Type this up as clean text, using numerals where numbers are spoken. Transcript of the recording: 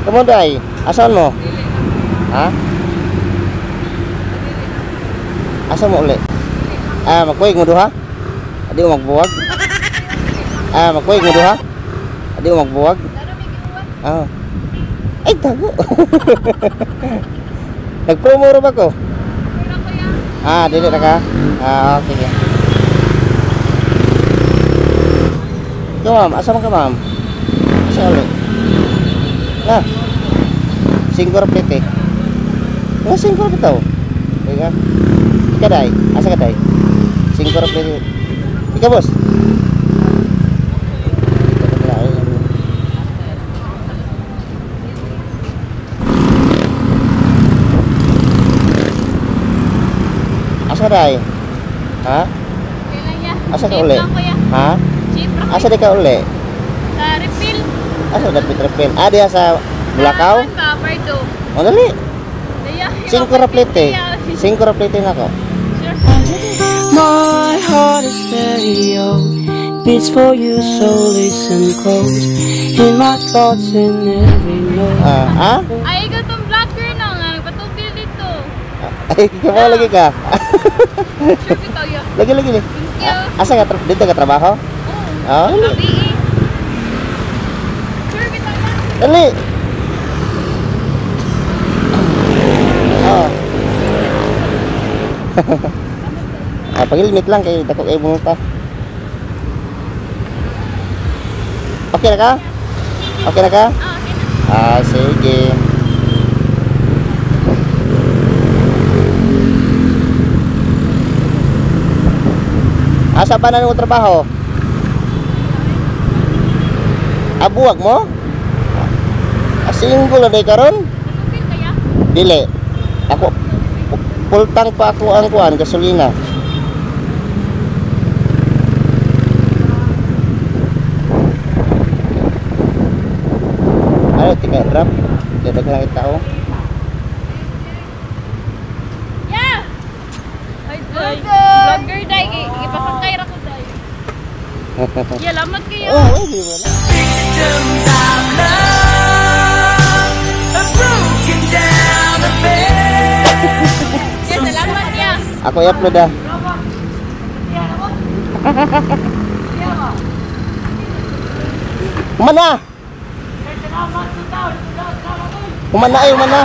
Kamo day, asan mo? Ha? Asa mo uli? Ah, magkuig mo duha? Adi mo magbuwag? Ah, magkuig mo duha? Adi mo magbuwag? Ah. Ay, tago. Nag-promo ra ba ko? Ah, dili na ka? Ah, okay. Ikaw, ma'am, asa man ka, ma'am? Asa uli? Ah. 5 ra plate eh. Nga 5 ra bitaw. Ika. Ika day, asa ka day? 5 ra plate. Ika, boss. Asa day? Ha? Asa ka uli? Ha? Asa di ka uli? Sa refill. Asa dapit refill? Ah, diya sa Bulacau? Oh, dali. 5 ra plate eh. 5 ra plate na ko. My heart is stereo, beats for you, so listen close. In my thoughts in every note. Ah? Ay, ikaw tong vlogger na nga nagpatubil dito. Ay, kamo lagi ka. Sure bitaw ya. Lagi lagi ni. Thank you. Asa ka dito ka trabaho? Oo. Oh, dali. Sure bitaw ya. Dali. Oh. Ah, pag-limit lang kay dako kay bunta. Okay na ka? Okay na ka? Okay na. Ah, sige. Asa pa na nung trabaho? Abuwag mo? Ah, single na day karon? Dili. Ako full tank pa ako ang kuan gasolina. Ano tika drop? Dadag lang tao. Yeah. Ay, vlogger day ipasakay ra ko day. Yeah, lamat kayo. Oh, ay, di ba na? Victims of love, have broken down the fence. Yeah, salamat ya. Ako i-upload ah. Humana! Humana ay, humana!